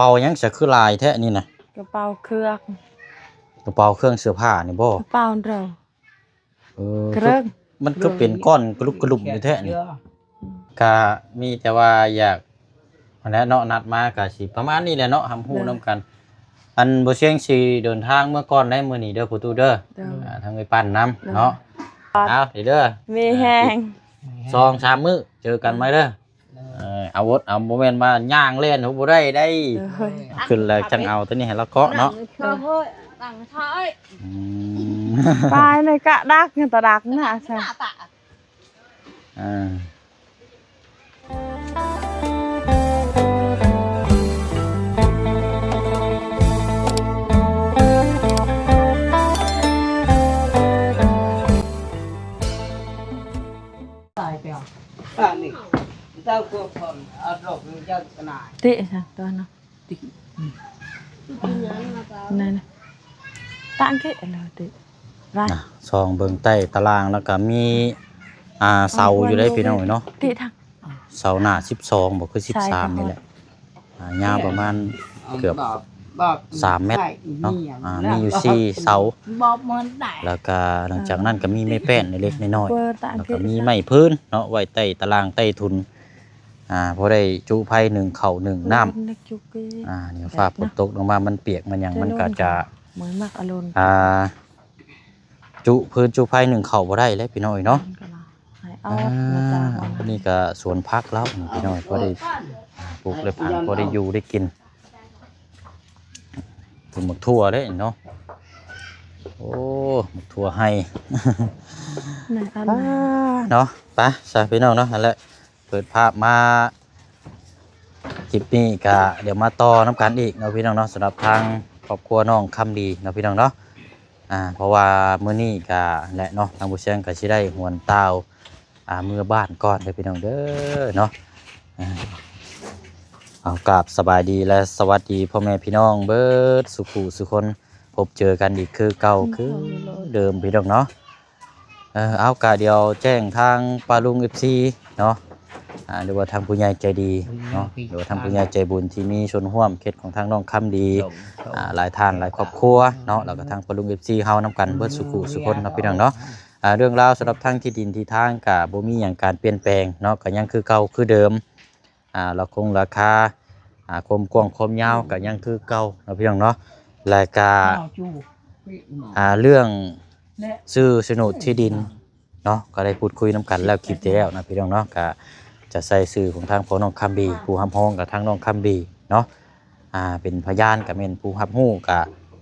ເປົາຫຍັງຊະ ຄືຫຼາຍແທ້ນີ້ນະ? ກະເປົາເຄື່ອງ ກະເປົາເຄື່ອງເສື້ອຜ້ານີ້ບໍ່? ກະເປົາເດີ ເອີ ເຄື່ອງ ມັນຄືເປັນກ້ອນກະລຸກກະລຸມຢູ່ແທ້ນີ້. ກະມີແຕ່ວ່າຢາກ ຫັ້ນແຫຼະເນາະ ນັດມາກະຊິປະມານນີ້ແຫຼະເນາະ ຮັບຮູ້ນຳກັນ. ອັນ ບໍ່ຊຽງຊິເດີນທາງເມືອກ່ອນໃດມື້ນີ້ເດີພໍ່ຕູ້ເດີ. ໂດຍ ອ່າ ທາງໄອ້ປັ້ນນຳເນາະ. ເອົາເດີ ມີແຮງ ສອງສາມມື້ເຈີກັນໃໝ່ເດີ. ເອີ ເອົາອົດເອົາ ບໍ່ແມ່ນວ່າຍ່າງແລ່ນບໍ່ໄດ້ໄດ໋. ໂດຍ ຂຶ້ນແລ້ວຈັ່ງເອົາໂຕນີ້ໃຫ້ລາວເກາະເນາະ. ອືມ ປາຍໃນກະດັກ ຍັງຕະດັກນະ ເອີ. ຕາຍໄປ ຕາຍນີ້ ເຈົ້າກໍພອນ ເອົາດອກນີ້ເຈົ້າກະນາຍ ຕິຊະຕົວເນາະ. ຕິ ນັ້ນ ຕາງເກະແລ້ວຕິ ວ່າ ອ່ະ ສ່ອງເບິ່ງໃຕ້ຕາລາງ ແລ້ວກະມີ ອ່າ ເສົາຢູ່ເດ້ພີ່ນ້ອງເນາະ. ຕິທາງ ເສົາໜ້າສິບສອງບໍ່ ຄືສິບສາມນີ້ແຫຼະ. ອ່າ ຍາວປະມານເກືອບສາມແມັດເນາະ. ອ່າ ມີຢູ່ສີ່ເສົາ ແລ້ວກະຫຼັງຈາກນັ້ນກະມີໄມ້ແປ້ນເລັກໆນ້ອຍໆ ແລ້ວກະມີໄມ້ພື້ນເນາະ ໄວ້ໃຕ້ຕາລາງໃຕ້ທຸນ ອ່າ ພໍໄດ້ຈຸໄຟໜຶ້ງເຂົ້າໜຶ້ງນ້ຳ. ອ່າ ນີ້ຟ້າຝົນຕົກລົງມາ ມັນປຽກມັນຫຍັງ ມັນກະຈະ ອ່າ ຈຸພື້ນຈຸໄຟໜຶ້ງເຂົ້າບໍ່ໄດ້ແຫຼະພີ່ນ້ອງເອີຍເນາະ. ອ່າ ອັນນີ້ກະສວນຜັກລາວພີ່ນ້ອງ ພໍໄດ້ ອ່າ ປູກໄດ້ຝັງ ພໍໄດ້ຢູ່ໄດ້ກິນ. ປູກໝາກຖົ່ວເດ້ເນາະ. ໂອ້ ໝາກຖົ່ວໄຮ່ ເນາະ. ໄປຊະພີ່ນ້ອງເນາະ ຫັ້ນແຫຼະ ເປີດພາບມາ ຄລິບນີ້ກະດຽວມາຕໍ່ນຳກັນອີກເນາະພີ່ນ້ອງເນາະ ສຳລັບທາງຄອບຄົວນ້ອງຄຳດີເນາະພີ່ນ້ອງເນາະ. ອ່າ ເພາະວ່າມື້ນີ້ກະແຫຼະເນາະ ທາງຜູ້ຊຽງກະຊິໄດ້ຫວນຕ່າວ ອ່າ ເມືອບ້ານກ່ອນເດີພີ່ນ້ອງເດີເນາະ. ອ່າ ເອົາ ກາບສະບາຍດີ ແລະ ສະຫວັດດີພໍ່ແມ່ພີ່ນ້ອງເບິດສູ່ຜູ້ສູ່ຄົນ ພົບເຈີກັນອີກຄືເກົ່າຄືເດີມພີ່ນ້ອງເນາະ. ເອີ ເອົາ ກະດຽວແຈ້ງທາງປ້າລຸງ ເອັຟຊີ ເນາະ ອ່າ ຫຼືວ່າທາງຜູ້ໃຫຍ່ໃຈດີເນາະ ຫຼືວ່າທາງຜູ້ໃຫຍ່ໃຈບຸນທີ່ມີສ່ວນຮ່ວມເຂດຂອງທາງນ້ອງຄຳດີ ອ່າ ຫຼາຍທ່ານຫຼາຍຄອບຄົວເນາະ ແລ້ວກະທາງປ້າລຸງ ເອັຟຊີ ເຮົານຳກັນເບິດສູ່ຜູ້ສູ່ຄົນເນາະພີ່ນ້ອງເນາະ. ອ່າ ເລື່ອງລາວສຳລັບທາງທີ່ດິນທີ່ທາງກະບໍ່ມີຫຍັງການປ່ຽນແປງເນາະ ກະຍັງຄືເກົ່າຄືເດີມ. ອ່າ ລາຄາ ອ່າ ຄວາມກວ້າງຄວາມຍາວກະຍັງຄືເກົ່າເນາະພີ່ນ້ອງເນາະ. ແລະກະ ອ່າ ເລື່ອງຊື່ໂສນດທີ່ດິນເນາະ ກະໄດ້ພູດຄຸຍນຳກັນແລ້ວຄລິບທີ່ແລ້ວນະພີ່ນ້ອງເນາະ. ກະຈະໃສ່ຊື່ຂອງທາງພໍ່ນ້ອງຄຳດີ ຜູ້ຮັບຮອງກະທາງນ້ອງຄຳດີເນາະ. ອ່າ ເປັນພະຍານກະແມ່ນຜູ້ຮັບຮູ້ກະ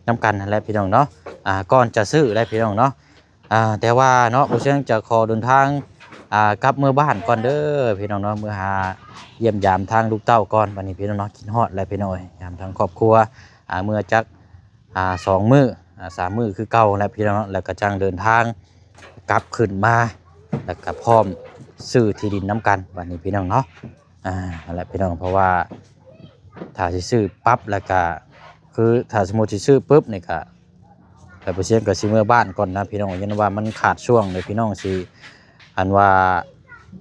ນຳກັນຫັ້ນແຫຼະພີ່ນ້ອງເນາະ. ອ່າ ກ່ອນຈະຊື້ແຫຼະພີ່ນ້ອງເນາະ ອ່າ ແຕ່ວ່າເນາະ ບໍ່ຊຽງຈະຂໍເດີນທາງ ອ່າ ກັບເມືອບ້ານກ່ອນເດີພີ່ນ້ອງເນາະ ເມືອຫາຢ້ຽມຢາມທາງລູກເຕົ້າກ່ອນ. ບັດນີ້ພີ່ນ້ອງເນາະ ຄິດຮອດແຫຼະພີ່ນ້ອງເອີຍ ຢາມທາງຄອບຄົວ ອ່າ ເມືອຈັກ ອ່າ ສອງມື້ ອ່າ ສາມມື້ຄືເກົ່າແຫຼະພີ່ນ້ອງເນາະ ແລ້ວກະຈັ່ງເດີນທາງກັບຂຶ້ນມາ ແລ້ວກະພ້ອມຊື້ທີ່ດິນນຳກັນ ບັດນີ້ພີ່ນ້ອງເນາະ. ອ່າ ຫັ້ນແຫຼະພີ່ນ້ອງ ເພາະວ່າຖ້າຊິຊື້ປັບ ແລ້ວກະ ຄືຖ້າສົມມຸດຊິຊື້ປຶບນີ້ກະ ແລ້ວບໍ່ຊຽງກະຊິເມືອບ້ານກ່ອນນະພີ່ນ້ອງ ຢ້ານວ່າມັນຂາດຊ່ວງເລີຍພີ່ນ້ອງ ຊິ ອັນວ່າ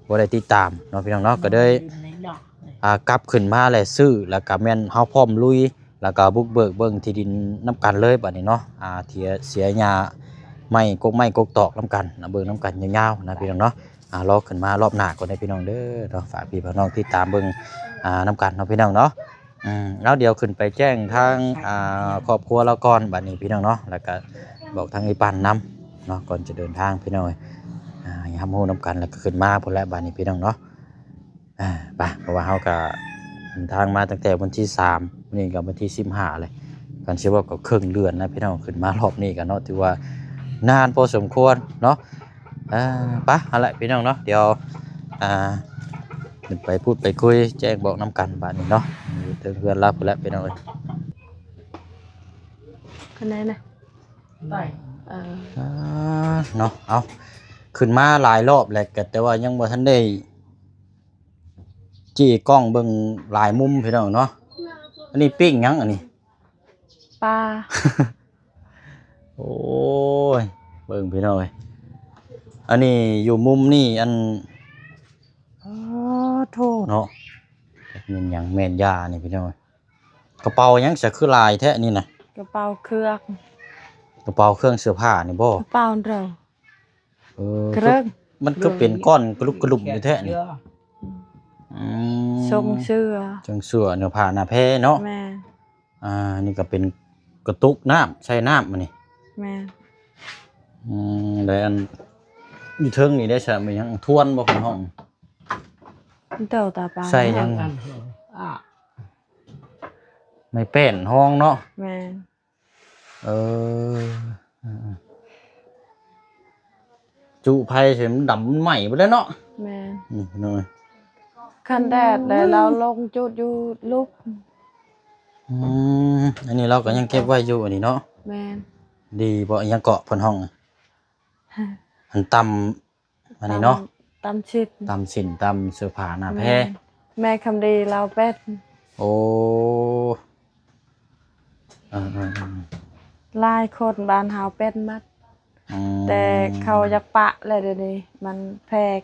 ບໍ່ໄດ້ຕິດຕາມເນາະພີ່ນ້ອງເນາະ. ກະເລີຍ ອ່າ ກັບຂຶ້ນມາແລ້ວຊື້ ແລ້ວກະແມ່ນເຮົາພ້ອມລຸຍ ແລ້ວກະບຸກເບີກເບິ່ງທີ່ດິນນຳກັນເລີຍບັດນີ້ເນາະ. ອ່າ ເສຍຫຍ້າໄມ້ ກົກໄມ້ກົກຕອກນຳກັນ ເບິ່ງນຳກັນຍາວໆນະພີ່ນ້ອງເນາະ. ອ່າ ລໍຂຶ້ນມາລອບໜ້າກ່ອນເດີພີ່ນ້ອງເດີເນາະ. ຝາກພີ່ຝາກນ້ອງຕິດຕາມເບິ່ງ ອ່າ ນຳກັນເນາະພີ່ນ້ອງເນາະ. ອືມ ເອົາ ດຽວຂຶ້ນໄປແຈ້ງທາງ ອ່າ ຄອບຄົວລາວກ່ອນບັດນີ້ພີ່ນ້ອງເນາະ ແລ້ວກະບອກທາງອີ່ປັ້ນນຳເນາະ ກ່ອນຈະເດີນທາງພີ່ນ້ອງເອີຍ. ອ່າ ໃຫ້ຮັບຮູ້ນຳກັນ ແລ້ວກະຂຶ້ນມາພຸ້ນແຫຼະບັດນີ້ພີ່ນ້ອງເນາະ. ອ່າ ໄປ ເພາະວ່າເຮົາກະເດີນທາງມາຕັ້ງແຕ່ວັນທີສາມ ມື້ນີ້ກະວັນທີສິບຫ້າແລ້ວ ຄັນຊິເວົ້າກະເຄິ່ງເດືອນນະພີ່ນ້ອງ ຂຶ້ນມາຮອບນີ້ກະເນາະ ຖືວ່ານານພໍສົມຄວນເນາະ. ອ່າ ໄປ ຫັ້ນແຫຼະພີ່ນ້ອງເນາະ ດຽວ ອ່າ ຂຶ້ນໄປພູດໄປຄຸຍແຈ້ງບອກນຳກັນບາດນີ້ເນາະ. ຢູ່ເທິງເຮືອນລາວພຸ້ນແຫຼະພີ່ນ້ອງເອີຍ. ຄັນໃດນະ ໄປ ເອີ ອ່າ ເນາະ. ເອົາ ຂຶ້ນມາຫຼາຍຮອບແລ້ວກະ ແຕ່ວ່າຍັງບໍ່ທັນໄດ້ຈີ້ກ້ອງເບິ່ງຫຼາຍມຸມພີ່ນ້ອງເນາະ. ອັນນີ້ປີ້ງຫຍັງອັນນີ້? ປາ. ໂອ້ຍ ເບິ່ງພີ່ນ້ອງເອີຍ ອັນນີ້ຢູ່ມຸມນີ້ ອັນ ອ້າໂທ້ເນາະ ແມ່ນຫຍັງແມ່ນຢານີ້ພີ່ນ້ອງເອີຍ. ກະເປົາຫຍັງຊະຄືຫຼາຍແທ້ນີ້ນະ? ກະເປົາເຄື່ອງ ກະເປົາເຄື່ອງເສື້ອຜ້ານີ້ບໍ່? ກະເປົາເດີ ເອີ ເຄື່ອງ ມັນຄືເປັນກ້ອນກະລຸກກະລຸມຢູ່ແທ້ນີ້. ອືມ ຊົງເສື້ອ ຊົງເສື້ອເນື້ອຜ້າໜ້າແພເນາະ. ແມ່ນ. ອ່າ ນີ້ກໍເປັນກະຕຸກນ້ຳ ໃສ່ນ້ຳ ອັນນີ້. ແມ່ນ. ອືມ ແລ້ວອັນຢູ່ເທິງນີ້ໄດ້ໃຊ້ແມ່ນຫຍັງ ທວນບໍ່ ເພິ່ນຮ້ອງ? ເຕົາຕາປາ ໃສ່ຫຍັງ? ໄມ້ແປ້ນຮອງເນາະ. ແມ່ນ. ເອີ ຈຸໄຟໃສ່ມັນດຳ ມັນໄໝ້ເບິດແລ້ວເນາະ. ແມ່ນ. ນີ້ເນາະ ຄັນແດດແລ້ວລາວລົງຈຸຢູ່ລຸກ. ອືມ ອັນນີ້ລາວກໍຍັງເກັບໄວ້ຢູ່ອັນນີ້ເນາະ. ແມ່ນ. ດີບໍ່? ອີຫຍັງເກາະເພິ່ນຮ້ອງ ອັນຕຳ ອັນນີ້ເນາະ ຕຳ ຕຳຊິ້ນ ຕຳຊິ້ນ ຕຳເສື້ອຜ້າໜ້າແພ. ແມ່ນ. ແມ່ຄຳດີລາວເປັນ. ໂອ້ ເອີໆໆ ຫຼາຍຄົນບ້ານເຮົາເປັນໝົດ. ອືມ ແຕ່ເຂົາຢາກປະແລ້ວດຽວນີ້ ມັນແພງ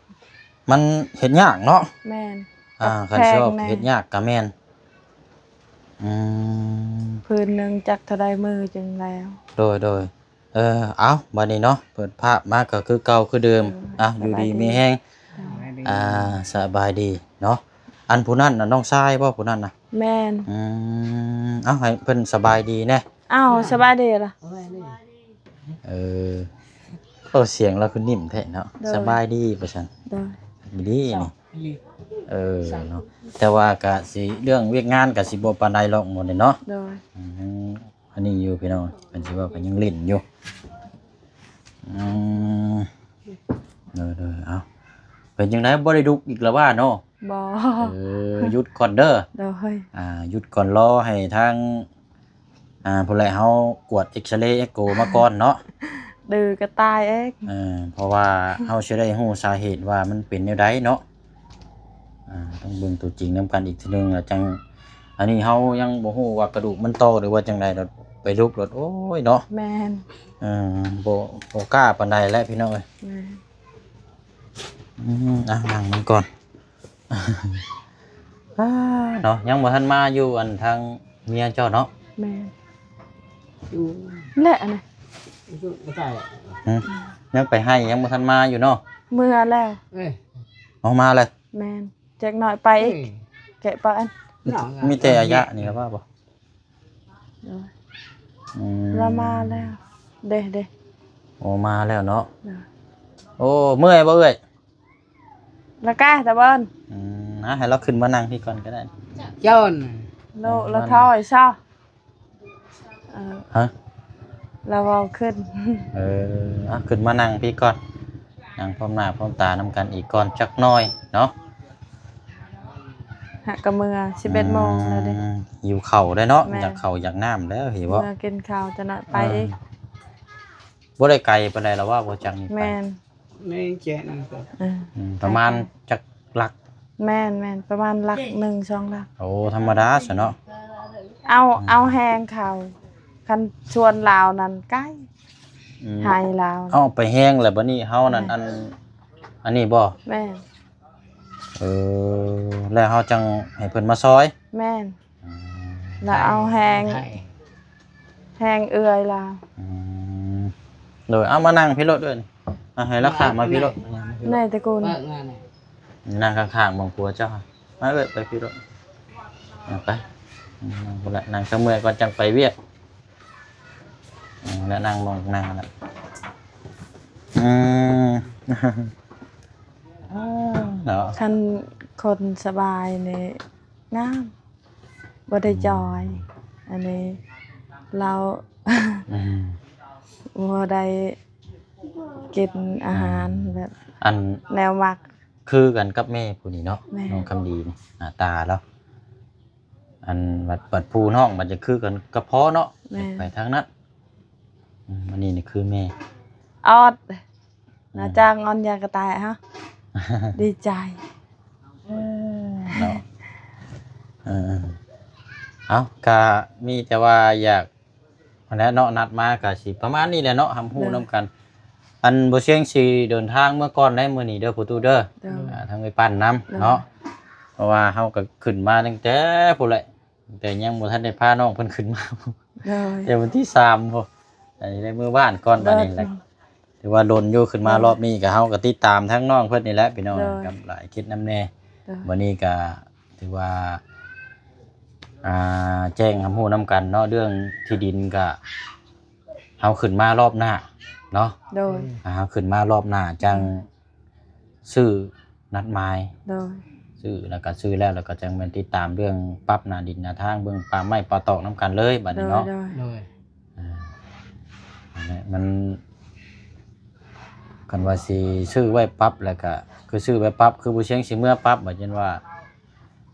ມັນເຮັດຍາກເນາະ. ແມ່ນ. ອ່າ ຄັນຊິເຮັດຍາກກໍແມ່ນ. ອືມ ຜືນໜຶ່ງຈັກເທົ່າໃດມື້ຈຶ່ງແລ້ວ. ໂດຍໆ. ເອີ ເອົາ ບາດນີ້ເນາະ ເປີດພາບມາກໍຄືເກົ່າຄືເດີມ. ເອີ ເອົາ ສະບາຍດີ ຢູ່ດີມີແຮງ. ສະບາຍດີ ອ່າ ສະບາຍດີເນາະ. ອັນຜູ້ນັ້ນນະ ນ້ອງຊາຍບໍ່ ຜູ້ນັ້ນນະ? ແມ່ນ. ອືມ ເອົາ ໃຫ້ເພິ່ນສະບາຍດີແດ່. ເອົາ ສະບາຍດີລະ. ເອີ ໂອ້ ສຽງລາວຄືນິ້ມແທ້ເນາະ. ໂດຍ. ສະບາຍດີວ່າຊັ້ນ. ໂດຍ. ດີນີ້. ເອີ ເນາະ ແຕ່ວ່າກະຊິເລື່ອງວຽກງານກະຊິບໍ່ປານໃດຫຼອກໝູ່ນີ້ເນາະ. ໂດຍ. ອືມ ອັນນີ້ຢູ່ພີ່ນ້ອງ ເພິ່ນຊິເວົ້າກໍຍັງຫຼິ້ນຢູ່. ອືມ ໂດຍໆ ເອົາ ເປັນຈັ່ງໃດ ບໍ່ໄດ້ດຸກອີກລະວ່າເນາະ? ບໍ່. ເອີ ຢຸດກ່ອນເດີ. ໂດຍ. ອ່າ ຢຸດກ່ອນ ລໍໃຫ້ທາງ ອ່າ ຜູ້ໃດເຮົາກວດເອັກຊະເລ ເອັກໂກມາກ່ອນເນາະ. ດື້ກໍຕາຍເອງ. ເອີ ເພາະວ່າເຮົາຊິໄດ້ຮູ້ສາເຫດວ່າມັນເປັນແນວໃດເນາະ. ອ່າ ຕ້ອງເບິ່ງຕົວຈິງນຳກັນອີກເທື່ອໜຶ່ງ ແລ້ວຈັ່ງ ອັນນີ້ເຮົາຍັງບໍ່ຮູ້ວ່າກະດູກມັນຕໍ່ ຫຼືວ່າຈັ່ງໃດ ໄປລຸກໂລດ ໂອ້ຍເນາະ. ແມ່ນ. ເອີ ບໍ່ ບໍ່ກ້າປານໃດແຫຼະພີ່ນ້ອງເອີຍ. ແມ່ນ. ອືມ ອ່ະ ນັ່ງມັນກ່ອນ. ອ່າ ເນາະ ຍັງບໍ່ທັນມາຢູ່ ອັນທາງເມຍເຈົ້າເນາະ. ແມ່ນ. ຢູ່ ແຫຼະ ອັນນັ້ນ ຢູ່ໃກ້ ຫຶ ຍັງໄປໄຮ່ ຍັງບໍ່ທັນມາຢູ່ເນາະ. ເມືອແລ້ວ. ເອີຍ ອອກມາແລ້ວ. ແມ່ນ. ຈັກໜ້ອຍໄປອີກ. ເອີຍ ແກະປາອັນ ມີແຕ່ອາຍະນີ້ລະວ່າບໍ່? ໂດຍ. ອືມ ລາວມາແລ້ວ. ເດ້ ເດ້. ໂອ້ ມາແລ້ວເນາະ. ໂດຍ. ໂອ້ ເມື່ອຍບໍ່ເອື້ອຍ? ລະກະຕະເບິ່ນ. ອືມ ອ່ະ ໃຫ້ລາວຂຶ້ນມານັ່ງພີ້ກ່ອນກໍໄດ້. ເຈົ້ານະ ໂລ ລະຖອຍຊະ. ເອີ ຮະ? ລາວເວົ້າຂຶ້ນ. ເອີ ອ່ະ ຂຶ້ນມານັ່ງພີ້ກ່ອນ ນັ່ງພ້ອມໜ້າພ້ອມຕານຳກັນອີກກ່ອນຈັກໜ້ອຍເນາະ. ຫາກະເມືອ ສິບເອັດໂມງແລ້ວເດ້. ອືມ ຫິວເຂົ້າໄດ້ເນາະ. ແມ່ນ. ຢາກເຂົ້າຢາກນ້ຳແລ້ວ ເຫັນບໍ່? ເມືອກິນເຂົ້າຈະໜ້ອຍໄປອີກ. ເອີ ບໍ່ໄດ້ໄກປານໃດລະວ່າບໍ່ຈັກນີ້ໄປ. ແມ່ນ. ໃນແຈະນັ້ນກໍ ເອີ ອືມ ປະມານຈັກຫຼັກ? ແມ່ນໆ ປະມານຫຼັກໜຶ່ງສອງຫຼັກ. ໂອ້ ທຳມະດາຊະເນາະ. ເອົາ ອືມ ເອົາແຮງເຂົາ ຄັນສວນລາວນັ້ນໄກ. ອືມ ໄຮ່ລາວ ເອົາໄປແຮງແລ້ວ ບັດນີ້ເຮົານັ້ນ ແມ່ນ ອັນ ອັນນີ້ບໍ່? ແມ່ນ. ເອີ ແລ້ວເຮົາຈັ່ງໃຫ້ເພິ່ນມາຊ່ອຍ. ແມ່ນ. ອືມ ລະເອົາແຮງ ແຮງເອື້ອຍລາວ. ອືມ ໂດຍ. ເອົາມານັ່ງພີ້ໂລດເອີ້ຍ. ອ່ະ ໃຫ້ລາວຂ້າມມາພີ້ໂລດ. ນາຍຕະກູນ ນັ່ງຂ້າງໆ ເບິ່ງຜົວເຈົ້າ. ມາເອື້ອຍ ໄປພີ້ໂລດ. ອ່ະ ໄປ ອືມ ນັ້ງພຸ້ນແຫຼະ ນັ່ງຈັກເມື່ອຍກ່ອນ ຈັ່ງໄປວຽກ. ອືມ ແລ້ວນັ່ງລົງ ນັ່ງຫັ້ນແຫຼະ. ອືມ ເນາະ ຄັນຄົນສະບາຍນີ້ງາມ. ບໍ່ໄດ້ຈ່ອຍ. ອືມ ອັນນີ້ລາວ ອືມ ບໍ່ໄດ້ກິນອາຫານ ອືມ ແບບ ອັນ ແນວມັກ ຄືກັນກັບແມ່ຜູ້ນີ້ເນາະ. ແມ່ນ. ນ້ອງຄຳດີນີ້ ໜ້າຕາລາວ ອັນບັດ ບັດຜູ້ນ້ອງບັດຈະຄືກັນກັບພໍ່ເນາະ. ແມ່ນ. ໄປທາງນັ້ນ. ອືມ ອັນນີ້ນີ້ຄືແມ່ ອອດ. ອືມ ໜ້າຈ້າງອ່ອນຢາກະຕ່າຍເຮົາ ດີໃຈ. ເອີ ເນາະ ເອີ ເອົາ ກະມີແຕ່ວ່າຢາກ ອັນນັ້ນແຫຼະເນາະ ນັດມາກະຊິປະມານນີ້ແຫຼະເນາະ ຮັບຮູ້ນຳກັນ. ໂດຍ. ອັນບໍ່ຊຽງຊິເດີນທາງເມືອກ່ອນໄດ໋ມື້ນີ້ເດີ ພໍ່ຕູ້ເດີ. ໂດຍ. ອ່າ ທາງໄອ້ປັ້ນນຳເນາະ. ໂດຍ. ເພາະວ່າເຮົາກະຂຶ້ນມາຕັ້ງແຕ່ພຸ້ນແຫຼະ. ແຕ່ຍັງບໍ່ທັນໄດ້ພານ້ອງເພິ່ນຂຶ້ນມາ ໂດຍ ແຕ່ວັນທີສາມພຸ້ນ ອັນນີ້ໄດ້ເມືອບ້ານກ່ອນ ໂດຍ ບາດນີ້ແຫຼະ ຖືວ່າດົນຢູ່ ຂຶ້ນມາ ໂດຍ ຮອບນີ້ກໍ ເຮົາກໍຕິດຕາມທາງນ້ອງເພິ່ນນີ້ແຫຼະພີ່ນ້ອງ ໂດຍ ກັບຫຼາຍເຂດນຳແດ່ ໂດຍ ບັດນີ້ກໍຖືວ່າ ອ່າ ແຈ້ງຮັບຮູ້ນຳກັນເນາະ ເລື່ອງທີ່ດິນກໍ ເຮົາຂຶ້ນມາຮອບໜ້າເນາະ ໂດຍ ອ່າ ເຮົາຂຶ້ນມາຮອບໜ້າຈັ່ງ ໂດຍ ຊື້ນັດໝາຍ ໂດຍ ຊື້ ແລ້ວກໍຊື້ແລ້ວ ແລ້ວກໍຈັ່ງແມ່ນຕິດຕາມເລື່ອງປັບໜ້າດິນໜ້າທາງ ເບິ່ງປາໄມ້ປາຕອກນຳກັນເລີຍບາດນີ້ເນາະ ໂດຍ ໂດຍ ອ່າ ອັນນີ້ມັນ ຄັນວ່າຊິຊື້ໄວ້ປັບ ແລ້ວກໍຄືຊື້ໄວ້ປັບ ຄືບໍ່ຊຽງຊິເມືອປັບ ບາດຢ້ານວ່າ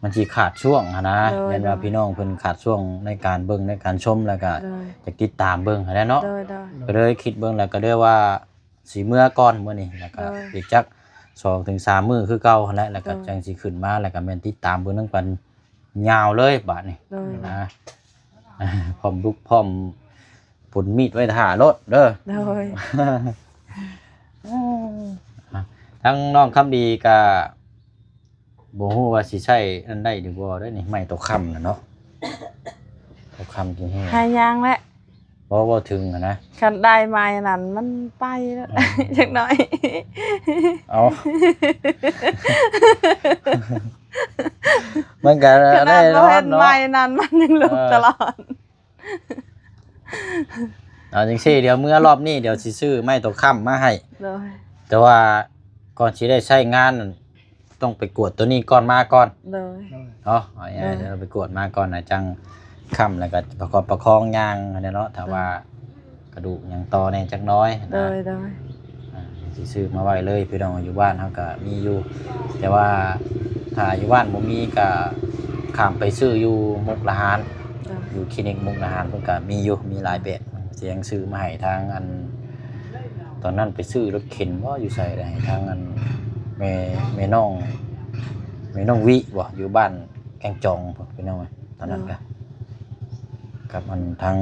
ມັນຊິຂາດຊ່ວງຫັ້ນນະ ໂດຍ ຢ້ານວ່າ ໂດຍ ພີ່ນ້ອງເພິ່ນຂາດຊ່ວງໃນການເບິ່ງໃນການຊົມ ແລ້ວກໍ ໂດຍ ຢາກຕິດຕາມເບິ່ງຫັ້ນແຫຼະເນາະ ໂດຍ ໂດຍ ກໍເລີຍຄິດເບິ່ງ ແລ້ວກໍເລີຍວ່າ ຊິເມືອກ່ອນມື້ນີ້ ແລ້ວກໍ ໂດຍ ອີກຈັກສອງເຖິງສາມມື້ຄືເກົ່າຫັ້ນແຫຼະ ແລ້ວກໍ ໂດຍ ຈັ່ງຊິຂຶ້ນມາ ແລ້ວກໍແມ່ນຕິດຕາມເບິ່ງນຳກັນຍາວເລີຍບາດນີ້ ໂດຍ ນະ ພ້ອມລຸກພ້ອມປົນມີດໄວ້ຖ້າໂລດເດີ ໂດຍ ທາງນ້ອງຄຳດີກໍ ບໍ່ຮູ້ວ່າຊິໃຊ້ອັນໃດດີບໍ່ເດ້ນີ້ ໄມ້ຕົກຄ່ຳນະເນາະ ຕົກຄ່ຳທີ່ແຮງ ຫາຍາງແຫຼະ ບໍ່ ເວົ້າເຖິງຫັ້ນນະ ຄັນໄດ້ໄມ້ນັ້ນມັນໄປແລ້ວ ອືມ ຈັກໜ້ອຍ ເອົາ ມັນກໍ ຂະໜາດ ແນ່ນອນເນາະ ບໍ່ເຫັນໄມ້ນັ້ນ ມັນຍັງລຸກ ເອີ ຕະຫຼອດ. ເອົາຈັ່ງຊີ້ ດຽວເມືອລອບນີ້ ດຽວຊິຊື້ໄມ້ຕົກຄ່ຳມາໃຫ້ ໂດຍ ແຕ່ວ່າກ່ອນຊິໄດ້ໃຊ້ງານ ຕ້ອງໄປກວດໂຕນີ້ກ່ອນ ມາກ່ອນ ໂດຍ ເນາະ ເອົາ ໂດຍ ເອົາໄປກວດມາກ່ອນນະ ຈັ່ງຄ້ຳ ແລ້ວກໍປະກອບປະຄອງຍ່າງຫັ້ນແຫຼະເນາະ ຖ້າວ່າ ໂດຍ ກະດູກຫຍັງຕໍ່ແດ່ຈັກໜ້ອຍນະ ໂດຍ ໂດຍ ອ່າ ຊິຊື້ມາໄວ້ເລີຍ ພີ່ນ້ອງ ຢູ່ບ້ານເຮົາກະມີຢູ່ ແຕ່ວ່າຖ້າຢູ່ບ້ານບໍ່ມີກະຂ້າມໄປຊື້ຢູ່ມຸກດາຫານ ໂດຍ ຢູ່ຄລີນິກມຸກດາຫານເພິ່ນກະມີຢູ່ ມີຫຼາຍແບບ ຊິຍັງຊື້ມາໃຫ້ທາງອັນ ຕອນນັ້ນໄປຊື້ລົດເຂັນບໍ່ ຢູ່ໃສໃດ ໃຫ້ທາງອັນ ແມ່ ແມ່ນ້ອງ ແມ່ນ້ອງວິບໍ່ ຢູ່ບ້ານ ແກ້ງຈອງພຸ້ນ ພີ່ນ້ອງເອີຍ ຕອນນັ້ນກະ ໂດຍ ກັບອັນທາງ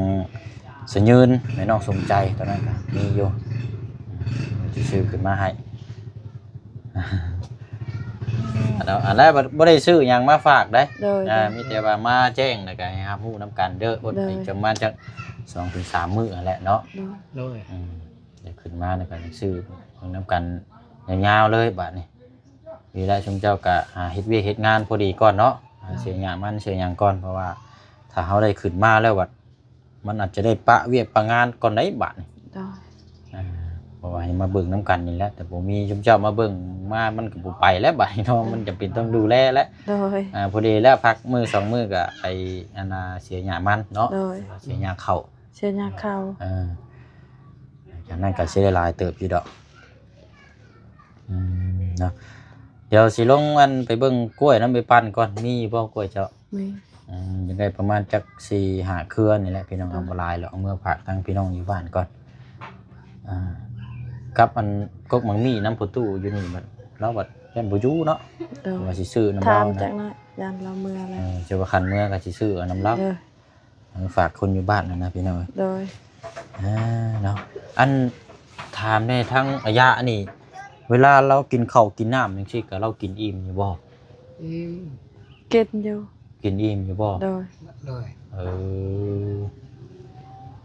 ສະຍືນ ແມ່ນ້ອງສົມໃຈ ຕອນນັ້ນກະມີຢູ່ ຊິຊື້ຂຶ້ນມາໃຫ້ ອັນນັ້ນ ອັນແລກບໍ່ໄດ້ຊື້ຫຍັງມາຝາກເດ້ ໂດຍ ອ່າ ໂດຍ ມີແຕ່ວ່າມາແຈ້ງ ແລ້ວກະໃຫ້ຮັບຮູ້ນຳກັນເດີ ອົດ ໂດຍ ອີກປະມານຈັກສອງເຖິງສາມມື້ຫັ້ນແຫຼະເນາະ ໂດຍ ໂດຍ ອືມ ດຽວຂຶ້ນມາແລ້ວກໍຊື້ນຳກັນຍາວໆເລີຍບາດນີ້ ນີ້ແຫຼະ ຊຸມເຈົ້າກໍຫາເຮັດວຽກເຮັດງານພໍດີກ່ອນເນາະ ໂດຍ ເສຍຫຍ້າມັນເສຍຫຍັງກ່ອນ ເພາະວ່າຖ້າເຮົາໄດ້ຂຶ້ນມາແລ້ວບັດ ມັນອາດຈະໄດ້ປະວຽກປະງານກ່ອນໄດ໋ບາດນີ້ ໂດຍ ອ່າ ເພາະວ່າໃຫ້ມາເບິ່ງນຳກັນນີ້ແຫຼະ ແຕ່ບໍ່ມີຊຸມເຈົ້າມາເບິ່ງມາ ມັນກໍບໍ່ໄປແລ້ວບາດນີ້ເນາະ ໂດຍ ມັນຈຳເປັນຕ້ອງດູແລແຫຼະ ໂດຍ ອ່າ ພໍດີແລ້ວ ພັກມື້ສອງມື້ກໍໄປ ອັນນ່າ ເສຍຫຍ້າມັນເນາະ ໂດຍ ເສຍຫຍ້າເຂົ້າ ເສຍຫຍ້າເຂົ້າ ເອີ ຈາກນັ້ນກໍຊິໄດ້ຫຼາຍເຕີບຢູ່ດອກ ອືມ ເນາະ ດຽວຊິລົງອັນໄປເບິ່ງກ້ວຍນຳໄອ້ປັນກ່ອນ ມີຢູ່ບໍ່ກ້ວຍເຈົ້າ? ມີ ອືມ ຢາກໄດ້ປະມານຈັກສີ່ຫ້າເຄືອນີ້ແຫຼະ ພີ່ນ້ອງ ເອົາ ອືມ ບໍ່ຫຼາຍດອກ ເອົາເມືອຝາກທາງພີ່ນ້ອງຢູ່ບ້ານກ່ອນ ອ່າ ກັບອັນກົກໝາກມີ້ນຳພໍ່ຕູ້ຢູ່ນີ້ ບັດລາວບັດຢ້ານບໍ່ຢູ່ເນາະ ໂດຍ ວ່າຊິຊື້ນຳລາວ ຖາມຈັກໜ້ອຍ ຢ້ານລາວເມືອແລ້ວ ເອີ ຈະວ່າຄັນເມືອກໍຊິຊື້ເອົານຳລາວ ໂດຍ ເອີ ຝາກຄົນຢູ່ບ້ານຫັ້ນນະ ພີ່ນ້ອງເອີຍ ໂດຍ ອ່າ ເນາະ ອັນ ຖາມແດ່ ທາງອາຍະນີ້ ເວລາລາວກິນເຂົ້າກິນນ້ຳຈັ່ງຊີ້ ກໍລາວກິນອີ່ມຢູ່ບໍ່? ອີ່ມ ກິນຢູ່ ກິນອີ່ມຢູ່ບໍ່? ໂດຍ ໂດຍ ເອີ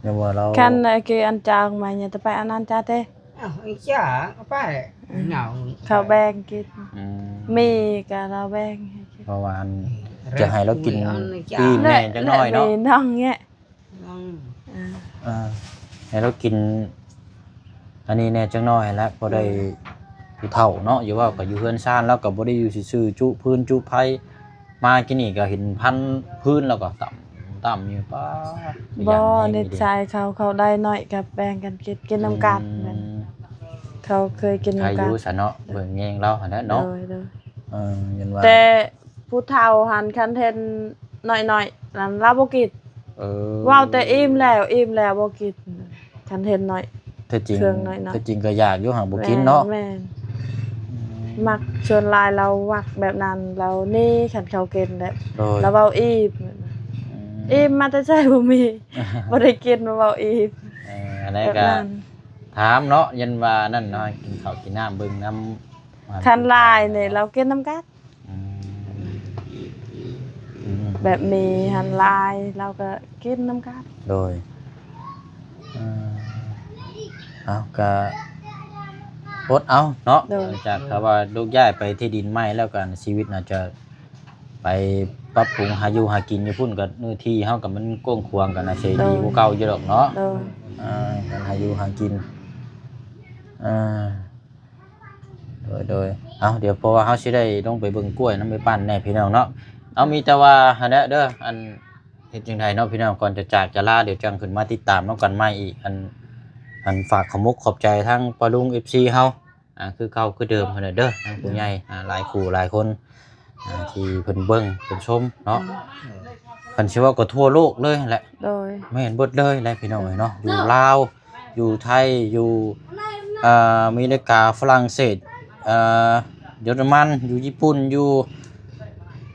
ແມ່ນວ່າລາວ ຄັນໄອ້ກີອັນຈາອອກມາ ຍາຕະໄປອັນນັ້ນຈ້າເຕ ອ້າວ ອັນຈາກໍໄປ ອືມ ເອົາ ເຂົາແບ່ງກິນ ອືມ ມີກໍລາວແບ່ງໃຫ້ກິນ ເພາະວ່າອັນ ຈະໃຫ້ລາວກິນອີ່ມແດ່ຈັກໜ້ອຍເນາະ ແລະ ແລະ ມີນ້ອງແຍະ ອືມ ເອີ ເອີ ໃຫ້ລາວກິນອັນນີ້ແດ່ຈັກໜ້ອຍແຫຼະ ພໍໄດ້ ອືມ ຜູ້ເຖົ້າເນາະ ຢູ່ເວົ້າກໍຢູ່ເຮືອນຊານ ລາວກໍບໍ່ໄດ້ຢູ່ຊື່ໆ ຈຸພື້ນຈຸໄພ ມາກີ້ນີ້ກໍເຫັນພັນພື້ນ ລາວກໍຕຳ ຕຳຢູ່ ປ້າ ບໍ່ ນິດໄສເຂົາ ເຂົາໄດ້ໜ້ອຍກໍແບ່ງກັນກິນ ກິນນຳກັນ ອືມ ເຂົາເຄີຍກິນນຳກັນ ໃຄຢູ່ຊະເນາະ ເບິ່ງແຍງລາວຫັ້ນແຫຼະເນາະ ໂດຍ ໂດຍ ເອີ ຍັນວ່າ ແຕ່ ຜູ້ເຖົ້າຫັ້ນ ຄັນເຫັນໜ້ອຍໆນັ້ນລາວບໍ່ກິນ ເອີ ເວົ້າແຕ່ອີ່ມແລ້ວ ອີ່ມແລ້ວບໍ່ກິນ ຄັນເຫັນໜ້ອຍ ແທ້ຈິງ ເຄື່ອງໜ້ອຍໆ ແທ້ຈິງກໍຢາກຢູ່ ຫາກບໍ່ກິນເນາະ ແມ່ນ ອືມ ມັກ ສ່ວນຫຼາຍລາວມັກແບບນັ້ນ ລາວໜີ ຄັນເຂົາກິນແລ້ວ ໂດຍ ລາວເວົ້າອີ່ມ ອືມ ອີ່ມມາແຕ່ໃສ ບໍ່ມີ ບໍ່ໄດ້ກິນ ມາເວົ້າອີ່ມ ເອີ ອັນນັ້ນກໍ ຖາມເນາະ ຢ້ານວ່ານັ້ນເນາະ ກິນເຂົ້າກິນນ້ຳເບິ່ງນຳ ຄັນຫຼາຍນີ້ລາວກິນນຳກັນ ອືມ ອືມ ແບບມີຫັ້ນຫຼາຍ ລາວກໍກິນນຳກັນ. ໂດຍ ເອີ ເອົາ ກະອົດເອົາເນາະ. ໂດຍ ຫຼັງຈາກຖ້າວ່າໂຍກຍ້າຍໄປທີ່ດິນໃໝ່ແລ້ວ ກໍຊີວິດໜ້າຈະໄປປັບປຸງຫາຢູ່ຫາກິນຢູ່ພຸ້ນ ກໍເນື້ອທີ່ເຮົາກໍມັນກວ້າງຂວາງ ກໍໜ້າຈະດີກວ່າເກົ່າຢູ່ດອກເນາະ. ໂດຍ ອ່າ ການຫາຢູ່ຫາກິນ ອ່າ ໂດຍ ໂດຍ ເອົາ ດຽວເພາະວ່າເຮົາຊິໄດ້ລົງໄປເບິ່ງກ້ວຍນຳໄອ້ປັ້ນແດ່ພີ່ນ້ອງເນາະ. ເອົາ ມີແຕ່ວ່າຫັ້ນແຫຼະເດີ ອັນ ເຮັດຈັ່ງໃດເນາະພີ່ນ້ອງ ກ່ອນຈະຈາກຈະລາ ດຽວຈັ່ງຂຶ້ນມາຕິດຕາມນຳກັນໃໝ່ອີກ. ອັນ ອັນ ຝາກຂອບມຸກຂອບໃຈທາງປ້າລຸງ ເອັຟຊີ ເຮົາ ອ່າ ຄືເກົ່າຄືເດີມຫັ້ນແຫຼະເດີ ທາງຜູ້ໃຫຍ່ ອ່າ ຫຼາຍຄູ່ຫຼາຍຄົນ ອ່າ ທີ່ເພິ່ນເບິ່ງເພິ່ນຊົມເນາະ. ຄັນຊິເວົ້າກໍທົ່ວໂລກເລີຍແຫຼະ. ໂດຍ ແມ່ນເບິດເລີຍແຫຼະພີ່ນ້ອງເອີຍເນາະ ຢູ່ລາວ ຢູ່ໄທ ຢູ່ ເອີ ອາເມລິກາ ຝຣັ່ງເສດ ເອີ ເຢຍລະມັນ ຢູ່ຍີ່ປຸ່ນ ຢູ່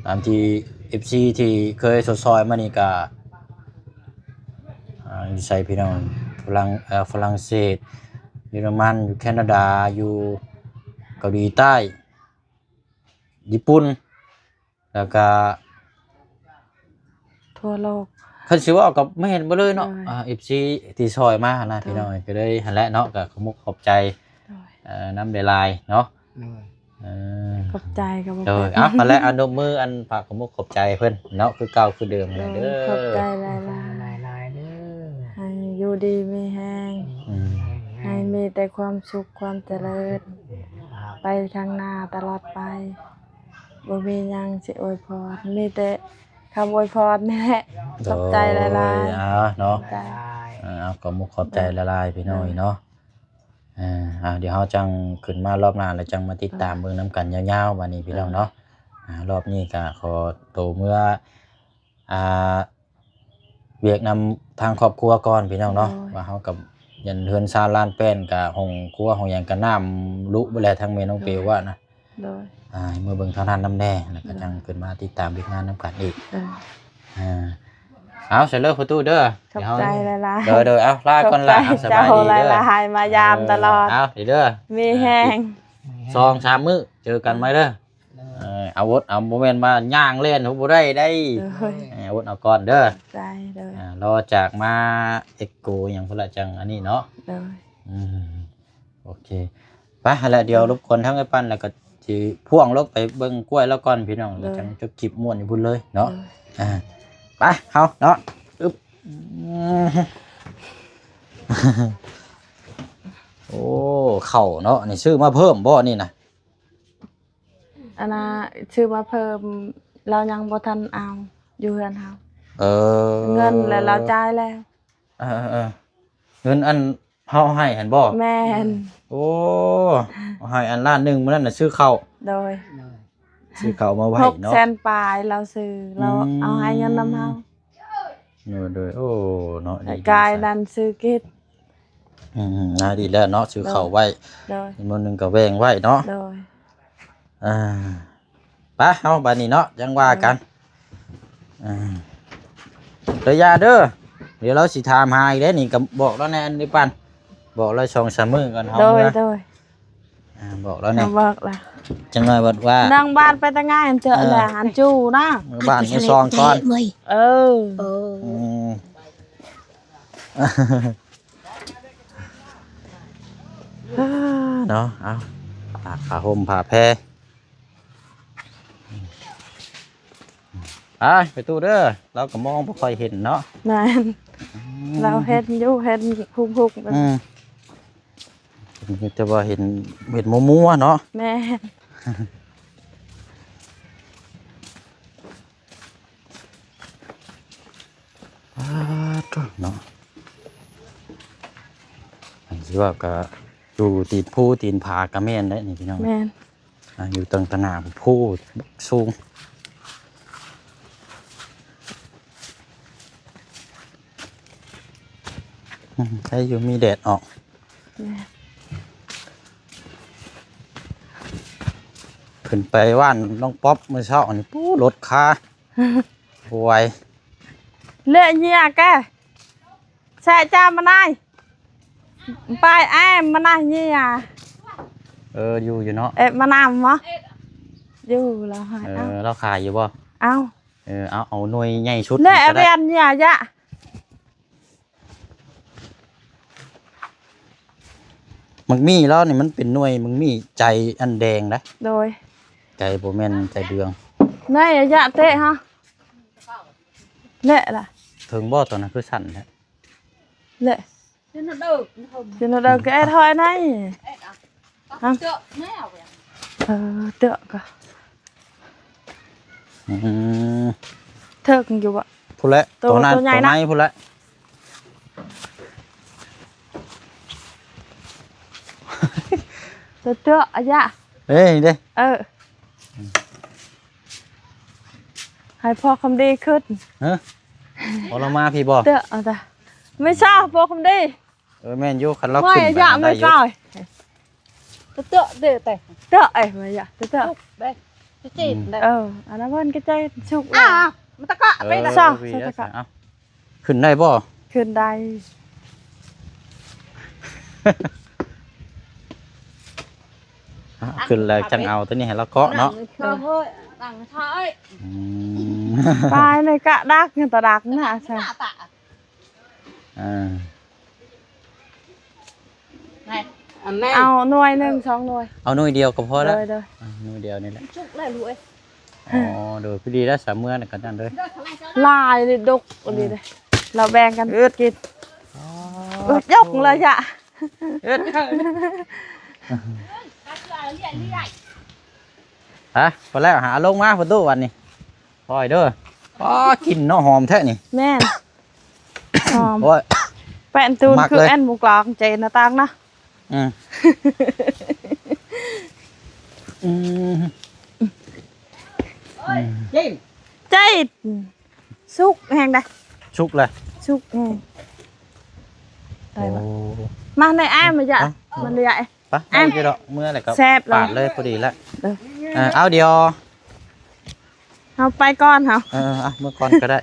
ຕາມທີ່ ເອັຟຊີ ທີ່ເຄີຍຊົມຊ່ອຍມານີ້ກະ ອ່າ ຢູ່ໃສພີ່ນ້ອງ ຝຣັ່ງ ເອີ ຝຣັ່ງເສດ ເຢຍລະມັນ ຢູ່ແຄນາດາ ຢູ່ເກົາຫຼີໃຕ້ ຍີ່ປຸ່ນ ແລ້ວກະທົ່ວໂລກ ຄັນຊິເວົ້າກໍແມ່ນເບິດເລີຍເນາະ. ໂດຍ ອ່າ ເອັຟຊີ ທີ່ຊ່ອຍມາຫັ້ນນະ ໂດຍ ພີ່ນ້ອງ ກໍເລີຍຫັ້ນແຫຼະເນາະ ກໍຂອບມຸກຂອບໃຈ ໂດຍ ເອີ ນຳຫຼາຍໆເນາະ. ໂດຍ ເອີ ຂອບໃຈກໍບໍ່ ໂດຍ ເອົາ ຫັ້ນແຫຼະ ອະນຸບມື ອັນ ຝາກຂອບມຸກຂອບໃຈເພິ່ນເນາະ ຄືເກົ່າຄືເດີມ ໂດຍ ເດີ ຂອບໃຈຫຼາຍໆ ຫຼາຍໆເດີ ໃຫ້ຢູ່ດີມີແຮງ ອືມ ໃຫ້ມີແຕ່ຄວາມສຸກຄວາມຈະເລີນ ໄປທາງໜ້າຕະຫຼອດໄປ. ບໍ່ມີຫຍັງຊິອວຍພອນ ມີແຕ່ຄຳອວຍພອນນີ້ແຫຼະ. ຂອບໃຈຫຼາຍໆ ໂດຍ ເອົາເນາະ ຂອບໃຈ ເອົາ ຂອບມຸກຂອບໃຈຫຼາຍໆ ພີ່ນ້ອງເນາະ. ເອີ ເອົາ ດຽວເຮົາຈັ່ງຂຶ້ນມາລອບໜ້າ ແລ້ວຈັ່ງມາຕິດຕາມເບິ່ງນຳກັນຍາວໆ ບາດນີ້ພີ່ນ້ອງເນາະ. ເອີ ອ່າ ລອບນີ້ກໍຂໍໂຕເມືອ ອ່າ ວຽກນຳທາງຄອບຄົວກ່ອນພີ່ນ້ອງເນາະ. ໂດຍ ວ່າເຮົາກັບຍັນເຮືອນຊານລານແປ້ນ ກະຫ້ອງຄົວຫ້ອງຫຍັງກະນ້ຳລຸເບິດແລ້ວ ທາງແມ່ນ້ອງເປວ່ານະ. ໂດຍ ອ່າ ໃຫ້ເມືອເບິ່ງທາງນັ້ນນຳແດ່ ແລ້ວກໍ ໂດຍ ຈັ່ງຂຶ້ນມາຕິດຕາມວຽກງານນຳກັນອີກ. ໂດຍ ອ່າ ເອົາ ຊັ້ນເລີ ພໍ່ຕູ້ເດີ ຂອບໃຈຫຼາຍໆ ເດີ ເດີ ເອົາ ລາກ່ອນລະ ຂອບໃຈ ເອົາ ສະບາຍດີເດີ ເຈົ້າຫຼາຍໆ ໃຫ້ມາຢາມຕະຫຼອດ ເອີ ເອົາ ເດີ ມີແຮງ ສອງສາມມື້ເຈີກັນໃໝ່ເດີ. ເອີ ອາວຸດ ເອົາ ບໍ່ແມ່ນວ່າຍ່າງແລ່ນບໍ່ໄດ້ໄດ໋. ໂດຍ ເອີ ອາວຸດເອົາກ່ອນເດີ ໃຈເດີ ອ່າ ລໍຈາກມາເອັກໂກຫຍັງພຸ້ນລະ ຈັ່ງອັນນີ້ເນາະ. ໂດຍ ອືມ ໂອເຄ ໄປຫັ້ນແຫຼະ ດຽວລົບກວນທາງເອື້ອຍປັ້ນ ແລ້ວກໍຊິພ່ວງລົງໄປເບິ່ງກ້ວຍລາວກ່ອນພີ່ນ້ອງ ໂດຍ ແລ້ວຈັ່ງຈົບຄລິບມ່ວນຢູ່ພຸ້ນເລີຍເນາະ. ໂດຍ ອ່າ ໄປເຮົາເນາະ ອຶບ ໂອ້ ເຂົ້າເນາະ ນີ້ຊື້ມາເພີ່ມບໍ່ນີ້ນະ? ອັນນ່າ ຊື້ມາເພີ່ມ ລາວຍັງບໍ່ທັນເອົາຢູ່ເຮືອນເຮົາ. ເອີ ເງິນແຫຼະລາວຈ່າຍແລ້ວ. ເອີໆໆ ເງິນອັນເຮົາໃຫ້ຫັ້ນບໍ່? ແມ່ນ ໂອ້ ເຮົາໃຫ້ອັນລ້ານໜຶ່ງມື້ນັ້ນນະ ຊື້ເຂົ້າ. ໂດຍ ຊື້ເຂົ້າມາໄວ້ເນາະ ຫົກແສນປາຍລາວຊື້ ລາວ ອືມ ເອົາໃຫ້ເງິນນຳເຮົາ. ໂດຍໆ ໂອ້ ເນາະ ດີໆ ກາຍນັ້ນຊື້ກິນ. ອືມ ນາດີແລ້ວເນາະ ຊື້ເຂົ້າໄວ້ ໂດຍ ມື້ໜຶ່ງກໍແບ່ງໄວ້ເນາະ. ໂດຍ ອ່າ ໄປເຮົາບາດນີ້ເນາະ ຈັ່ງວ່າກັນ. ໂດຍ ອ່າ ເດີ ຢ່າເດີ ດຽວລາວຊິຖາມຫາອີກເດ້ນີ້ ກໍບອກລາວແດ່ ອັນນີ້ປັ້ນ ບອກລາວສອງສາມມື້ກ່ອນເຮົາ. ໂດຍ ເມືອ ໂດຍ ອ່າ ບອກລາວແດ່ ບອກລາວ ຈັກໜ້ອຍວ່າ ນາງບ້ານໄປແຕ່ງງານເທື່ອ ເອີ ແລ້ວຫັ້ນຈູ້ນະ ເມືອບ້ານເມືອຊ່ອງກ່ອນ. ເອີ ເອີ ອືມ ເນາະ ເອົາ ຜ້າ ຜ້າຫົ່ມຜ້າແພ ໄປ ໄປຕູ້ເດີ ລາວກໍມອງບໍ່ຄ່ອຍເຫັນເນາະ. ແມ່ນ ອືມ ລາວເຫັນຢູ່ ເຫັນຄຸກໆ ອືມ ມີແຕ່ວ່າເຫັນ ເຫັນມົວໆເນາະ. ແມ່ນ ປາດໂທ້ເນາະ ອັນທີ່ວ່າກໍຢູ່ຕີນພູຕີນຜາກໍແມ່ນໄດ໋ນີ້ພີ່ນ້ອງ. ແມ່ນ ອ່າ ຢູ່ຕັ້ງຕະໜ້າພູສູງ ອືມ ໃຜຢູ່ມີແດດອອກ. ແມ່ນ ຂຶ້ນໄປບ້ານນ້ອງປັອບມື້ເຊົ້ານີ້ ປູ້ ລົດຄາ ໂອ້ຍ ເລະເຍຍແກ ແຊະຈາມານາຍ ປາຍແອມມານາຍເຍຍ. ເອີ ຢູ່ ຢູ່ເນາະ ເອະ ມານຳເນາະ ຢູ່ລາວໃຫ້ ເອີ ເອົາ ລາວຂາຍຢູ່ບໍ່? ເອົາ ເອີ ເອົາ ເອົາໜ່ວຍໃຫຍ່ສຸດ ແລະ ນີ້ກໍໄດ້ ແວ່ນຢາຢະ ໝາກມີ້ລາວນີ້ມັນເປັນໜ່ວຍໝາກມີ້ໃຈອັນແດງນະ. ໂດຍ ໃຈບໍ່ແມ່ນໃຈເຫຼືອງ. ໃນອາຍະເຕະຮະ ແລະລະ ເຖິງບໍ່? ຕອນນັ້ນຄືສັ້ນແທ້ ແລະ ເປັນແນວເດີ ເປັນແນວເດີ ກໍແອດຮອຍໃນ ເອີ ເຕາະກໍ ອືມ ເຖິງຢູ່ບໍ່? ພຸ້ນແຫຼະ ໂຕ ໂຕນັ້ນ ໂຕໃຫຍ່ ໂຕໃນພຸ້ນແຫຼະ ເຕາະ ອາຍະ ເອີ ນີ້ເດ້ ເອີ ໃຫ້ພໍ່ຄຳດີຂຶ້ນ ຮະ ບໍ່ລະມາພີ້ບໍ່? ເຕາະ ເອົາຕາ ໄມ່ຊາພໍ່ຄຳດີ. ເອີ ແມ່ນຢູ່ ຄັນລາວຂຶ້ນໄປ ໄມ່ຢາກ ໄດ້ຢູ່ ເຕາະເດ້ ເຕາະ ເຕາະ ເອີ ມາຢາກ ເຕາະ ເຕາະ ເດ້ ຊິຈີນ ອືມ ເດ້ ເອີ ອັນນັ້ນເພິ່ນກໍໃຈສຸກ ອ້າວ ມັນຕະກະ ເອີ ໄປນະ ຊອກ ເອີ ຕະກະ ເອົາ ຂຶ້ນໄດ້ບໍ່? ຂຶ້ນໄດ້ ອ່ະ ຂຶ້ນແລ້ວຈັ່ງເອົາຕົວນີ້ໃຫ້ລາວເກາະເນາະ ນັ່ງເທິງເຮີ້ຍ ນັ່ງທ້າຍ ອືມ ຕາຍໃນກະດັກ ຍັງຕະດັກນະ ເອີ ອັນນີ້ ເອົາໜ່ວຍໜຶ່ງ ສອງໜ່ວຍ ເອົາໜ່ວຍດຽວກໍພໍແລ້ວ ໂດຍ ໂດຍ ອ່າ ໜ່ວຍດຽວນີ້ແຫຼະ ສຸກແລ້ວລູກເອີຍ ອໍ ໂດຍ ພໍດີແລ້ວ ສາມເມື່ອນະ ກັນນັ້ນເດີ ຫຼາຍເດ້ ດົກອີ່ຫຼີເດ້ ອືມ ລາວແບ່ງກັນກິນ ອໍ ເອີ ຍົກເລີຍຈະ ເອີ ຮະ ພໍແລ້ວ ຫາລົງມາປະຕູບັດນີ້ ຄ່ອຍເດີ ອໍ ກິ່ນເນາະ ຫອມແທ້ນີ້ ແມ່ນ ຫອມ ໂອ້ຍ ແປ້ນຕູນ ຄືອັນໝູກລອງເຈນນະ ຕາງນະ ອືມ ອືມ ອືມ ເຈັບ ເຈັບ ສຸກແຮງໃດ ສຸກແລ້ວ ສຸກແຮງ ໄດ້ບໍ່? ໂອ້ ມາໃນອ້າຍມາຢະ ເອົ້າ ມັນເຫຼືອ ໄປ ໄປຢູ່ດອກ ເມື່ອແລ້ວກໍແຊບແລ້ວ ປາດເລີຍ ພໍດີແລ້ວ ເອີ ເອີ ເອົາ ດຽວ ເຮົາໄປກ່ອນເຮົາ ເອີ ເອົາ ເມືອກ່ອນກໍໄດ້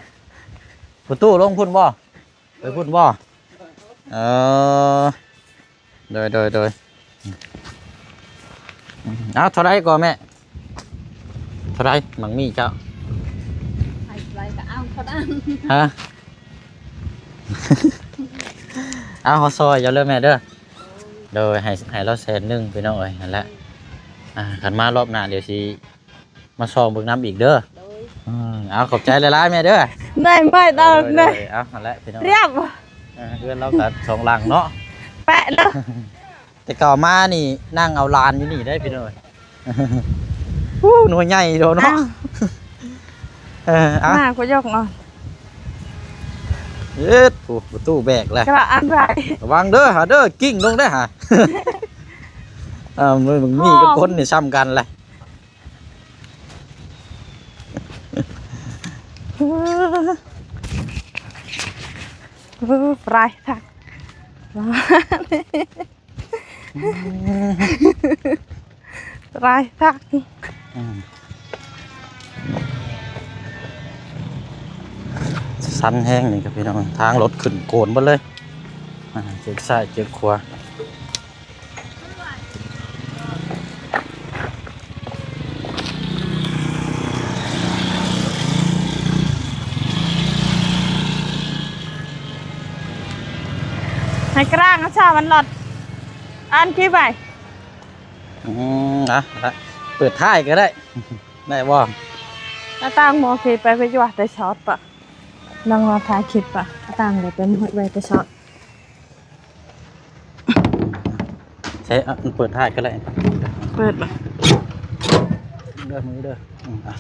ປະຕູລົງພຸ້ນບໍ່? ໄປພຸ້ນບໍ່? ເອີ ໂດຍ ໂດຍ ໂດຍ ເອົາ ເທົ່າໃດກໍແມ່? ເທົ່າໃດໝາກມີ້ເຈົ້າ? ໃຫ້ເທົ່າໃດກໍເອົາເທົ່ານັ້ນ ຮະ? ເອົາ ເຮົາຊ່ອຍເຈົ້າເດີແມ່ເດີ ໂດຍ ໃຫ້ ໃຫ້ລາວແສນໜຶ່ງ ພີ່ນ້ອງເອີຍ ຫັ້ນແຫຼະ ອ່າ ຄັນມາລອບໜ້າ ດຽວຊິ ມາສ່ອງເບິ່ງນຳອີກເດີ ໂດຍ ອືມ ເອົາ ຂອບໃຈຫຼາຍໆ ແມ່ເດີ ໄດ້ໄມ້ດອກ ໂດຍ ໂດຍ ເອົາ ຫັ້ນແຫຼະ ພີ່ນ້ອງ ຮຽບ ເອີ ເຮືອນລາວກໍສອງຫຼັງເນາະ ແປະເດີ ແຕ່ເກົ່າມານີ້ນັ່ງເອົາຫຼານຢູ່ນີ້ໄດ໋ ພີ່ນ້ອງ ໂອ້ ໜ່ວຍໃຫຍ່ໂດເນາະ ອ້າວ ເອີ ເອົາ ໜ້າກໍຍົກເອົາ ເອີດ ໂອ້ ປະຕູແບກແລ້ວ ກະອັນໄວ້ ລະວັງເດີຫາເດີ ກິ້ງລົງເດີຫາ ເອີ ມັນມີກັບຄົນນີ້ຊ້ຳກັນແຫຼະ ເອີ ປາຍທັກ ປາຍທັກ ອືມ ຊັນແຮງນີ້ກໍ ພີ່ນ້ອງ ທາງລົດຂຶ້ນໂກນເບິດເລີຍ ອ່າ ເຈັກຊ້າຍເຈັກຂວາ ໃຫ້ກາງຊາມັນລອດ ອັນທີ່ໄປ ອືມ ອ່ະ ເປີດທ້າຍກໍໄດ້ ໄດ້ບໍ່? ໜ້າຕ່າງໝໍທີ່ໄປໄປຢູ່ວ່າ ແຕ່ຊອດປະ ນັ່ງລໍຖ່າຍຄລິບປະ ໜ້າຕ່າງໄດ້ເປັນຫົດໄວ້ແຕ່ຊອດ. ໃຊ້ ເອີ ເປີດທ້າຍກໍໄດ້ ເປີດບໍ່? ເດີ ມືເດີ ອືມ ອ່ະ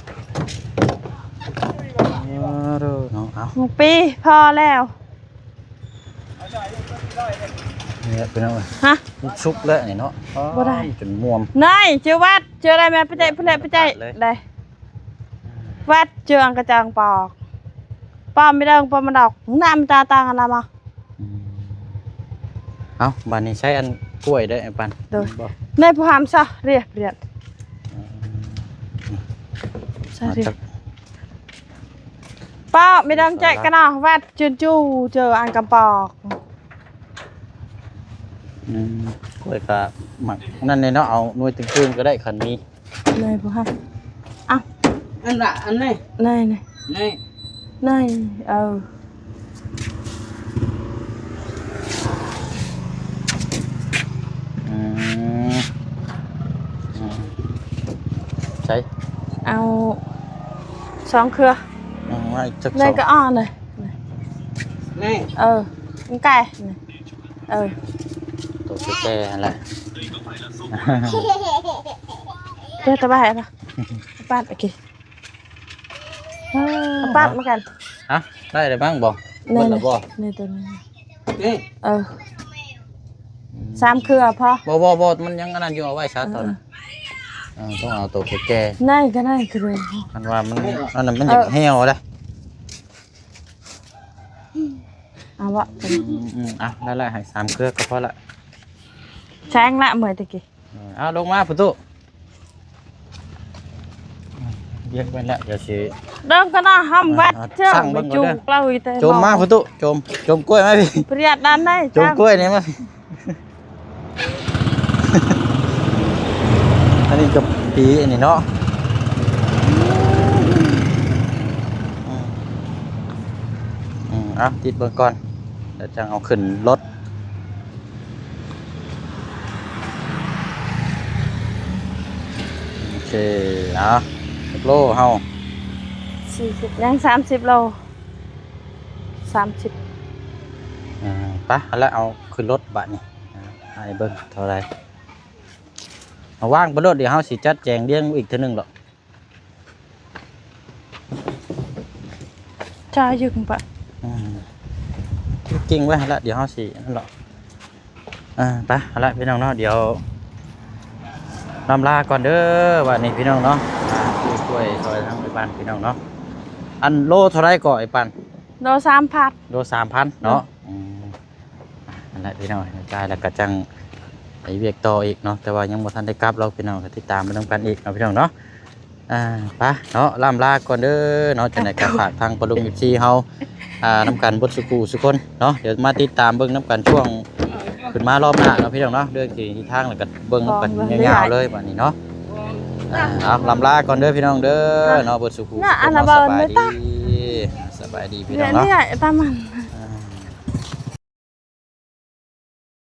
ເອີ ເດີເນາະ ເອົາ ໝາກປີ ພໍແລ້ວ ນີ້ແຫຼະ ພີ່ນ້ອງເອີຍ ຮະ ມັນສຸກແລ້ວນີ້ເນາະ ບໍ່ໄດ້ ຈົນມ່ວນ ນາຍ ເຈີວັດ ເຈີໄດ້ແມ່ ໄປໃຈ ພຸ້ນແຫຼະ ໄປໃຈ ໄດ້ ວັດ ເຈີອັງກະຈັງປອກ ປ້ອມໄປເດີງ ປ້ອມມາດອກ ນ້ຳຕາຕັງອັນນະມາ ອືມ ເອົາ ບາດນີ້ໃຊ້ອັນກ້ວຍໄດ້ ອັນປັນ ໂດຍ ບໍ່ ໃນຜູ້ຫາມຊະ ຮຽບຮຽບ ອືມ ຊະ ຮຽບ ປ້ອມໄປເດີງ ແຈກກັນເນາະ ວັດ ຈຸນຈູ ເຈີອັນກຳປອກ ອືມ ກ້ວຍກະໝາກນັ້ນແຫຼະເນາະ ເອົາໜ່ວຍຕຶງໆ ກໍໄດ້ ຄັນມີ ໜ່ວຍບໍ່ຮະ ເອົ້າ ອັນລະ ອັນນີ້ ນີ້ ນີ້ ນີ້ ນີ້ ເອີ ອືມ ອືມ ໃສ່ ເອົາສອງເຄືອ ອືມ ມາອີກຈັກ ນີ້ ສອງ ກໍອ່ອນເລີຍ ນີ້ ນີ້ ເອີ ມັນແກ່ນີ້ ເອີ ໂຕແກ່ໆ ຫັ້ນແຫຼະ ເຈົ້າຕະບາຍລະ ປາດ ໂອເຄ ເອີ ປາດ ເອົາ ມາກັນ ຮະ ໄດ້ແລ້ວມັ້ງບໍ່? ນີ້ ເບິດແລ້ວບໍ່? ນີ້ ໂຕນີ້ ນີ້ ເອີ ອືມ ສາມເຄືອພໍ ບໍ່ ບໍ່ ບໍ່ ມັນຍັງອັນນັ້ນຢູ່ ເອົາໄວ້ຊະ ເອີ ຕອນນັ້ນ ເອີ ຕ້ອງເອົາໂຕແກ່ໆ ນີ້ກໍໄດ້ຄືກັນ ຄັນວ່າມັນ ອັນນັ້ນມັນ ເອີ ຢາກແຫ້ວເດ້ ເອົາວະ ອືມ ອືມ ອ່ະ ໄດ້ລະ ໃຫ້ສາມເຄືອກໍພໍລະ ແຊງລະ ເມື່ອຍແຕ່ກີ້ ເອີ ເອົາລົງມາພຸ້ນຕູ້ ວຽກໄປແລ້ວ ດຽວຊິ ເດີມກັນນະ ຫ້າມວັດ ເຈົ້າ ເບິ່ງ ໄປຈູກເລົ່າອີກແຕ່ ໂຈມມາພຸ້ນຕູ້ ໂຈມ ໂຈມກ້ວຍມາພີ້ ປຽດດ້ານໃດ ໂຈມກ້ວຍນີ້ມາ ອັນນີ້ກໍປີອັນນີ້ເນາະ ອືມ ອືມ ເອົາຕິດເບິ່ງກ່ອນ ແລ້ວຈັ່ງເອົາຂຶ້ນລົດ ໂອເຄ ເອົາ ຈັກໂລເຮົາ ສີ່ສິບ ຍັງສາມສິບໂລ ສາມສິບ ອ່າ ໄປ ເອົາລະ ເອົາຂຶ້ນລົດບາດນີ້ ອ່າ ໃຫ້ເບິ່ງເທົ່າໃດ ເອົາວາງໄປໂລດ ດຽວເຮົາຊິຈັດແຈງລຽງອີກເທື່ອໜຶ່ງດອກ ຈາຍຶງປະ ອືມ ຈິງໄວ້ຫັ້ນລະ ດຽວເຮົາຊິນັ້ນດອກ ອ່າ ໄປ ຫັ້ນລະພີ່ນ້ອງເນາະ ດຽວລ່ຳລາກ່ອນເດີ ບາດນີ້ພີ່ນ້ອງເນາະ ອ່າ ຊື້ກ້ວຍຊ່ອຍທາງບ້ານພີ່ນ້ອງເນາະ ອັນໂລເທົ່າໃດກໍ ອ້າຍປັນ? ໂລສາມພັນ ໂລສາມພັນເນາະ ອືມ ຫັ້ນແຫຼະພີ່ນ້ອງ ຈ່າຍແລ້ວກໍຈັ່ງໄປວຽກຕໍ່ອີກເນາະ ແຕ່ວ່າຍັງບໍ່ທັນໄດ້ກັບດອກພີ່ນ້ອງ ກໍຕິດຕາມໄປນຳກັນອີກເນາະພີ່ນ້ອງເນາະ ອ່າ ໄປເນາະ ລ່ຳລາກ່ອນເດີເນາະ ຈັ່ງໃດກໍຝາກທາງປະລຸງ ເອັຟຊີ ເຮົາ ອ່າ ນຳກັນເບິດສູ່ຜູ້ສູ່ຄົນເນາະ ດຽວມາຕິດຕາມເບິ່ງນຳກັນຊ່ວງຂຶ້ນມາລອບໜ້າເນາະພີ່ນ້ອງເນາະ ເລື່ອງທີ່ທາງ ແລ້ວກໍເບິ່ງນຳກັນຍາວໆເລີຍບາດນີ້ເນາະ ອ່າ ເອົາ ລ່ຳລາກ່ອນເດີພີ່ນ້ອງເດີເນາະ ເບິດສູ່ຜູ້ສູ່ຄົນເນາະ ສະບາຍດີ ສະບາຍດີພີ່ນ້ອງເນາະ ນີ້ ນີ້ ຕາມມັນ